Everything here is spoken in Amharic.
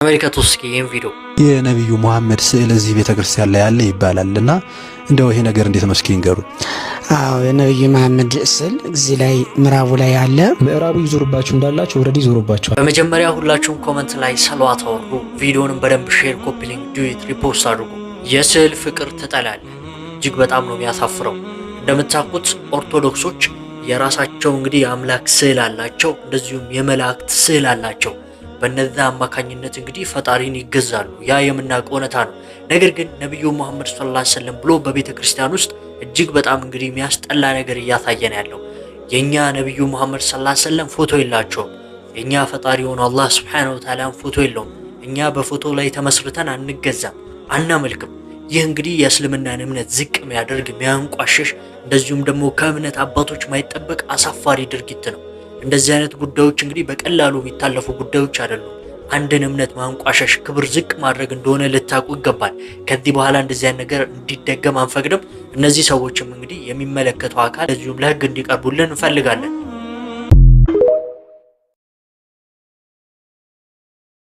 ተመልከቱ እስኪ ይህን ቪዲዮ። የነቢዩ መሐመድ ስዕል እዚህ ቤተ ክርስቲያን ላይ አለ ይባላል እና እንደው ይሄ ነገር እንዴት ነው? እስኪ ይንገሩ። አዎ፣ የነቢዩ መሐመድ ስዕል እዚህ ላይ ምዕራቡ ላይ አለ። ምዕራቡ ይዞርባችሁ እንዳላችሁ already ይዞርባችኋል። በመጀመሪያ ሁላችሁም comment ላይ ሰለዋት አወርዱ። ቪዲዮንም በደንብ share፣ copy link፣ duet፣ repost አድርጉ። የስዕል ፍቅር ትጠላለህ። እጅግ በጣም ነው የሚያሳፍረው። እንደምታውቁት ኦርቶዶክሶች የራሳቸው እንግዲህ የአምላክ ስዕል አላቸው፣ እንደዚሁም የመላእክት ስዕል አላቸው። በነዛ አማካኝነት እንግዲህ ፈጣሪን ይገዛሉ። ያ የምናውቀው እውነታ ነው። ነገር ግን ነቢዩ መሐመድ ሰለላሁ ዐለይሂ ወሰለም ብሎ በቤተ ክርስቲያን ውስጥ እጅግ በጣም እንግዲህ የሚያስጠላ ነገር እያሳየን ያለው፣ የኛ ነቢዩ መሐመድ ሰለላሁ ዐለይሂ ወሰለም ፎቶ የላቸውም። የኛ ፈጣሪ የሆነው አላህ ሱብሓነሁ ወተዓላ ፎቶ የለውም። እኛ በፎቶ ላይ ተመስርተን አንገዛም፣ አናመልክም። ይህ እንግዲህ የእስልምናን እምነት ዝቅ የሚያደርግ፣ የሚያንቋሽሽ፣ እንደዚሁም ደግሞ ከእምነት አባቶች ማይጠበቅ አሳፋሪ ድርጊት ነው። እንደዚህ አይነት ጉዳዮች እንግዲህ በቀላሉ የሚታለፉ ጉዳዮች አይደሉም። አንድን እምነት ማንቋሸሽ ክብር ዝቅ ማድረግ እንደሆነ ልታውቁ ይገባል። ከዚህ በኋላ እንደዚህ አይነት ነገር እንዲደገም አንፈቅድም። እነዚህ ሰዎችም እንግዲህ የሚመለከተው አካል እንደዚሁም ለሕግ እንዲቀርቡልን እንፈልጋለን።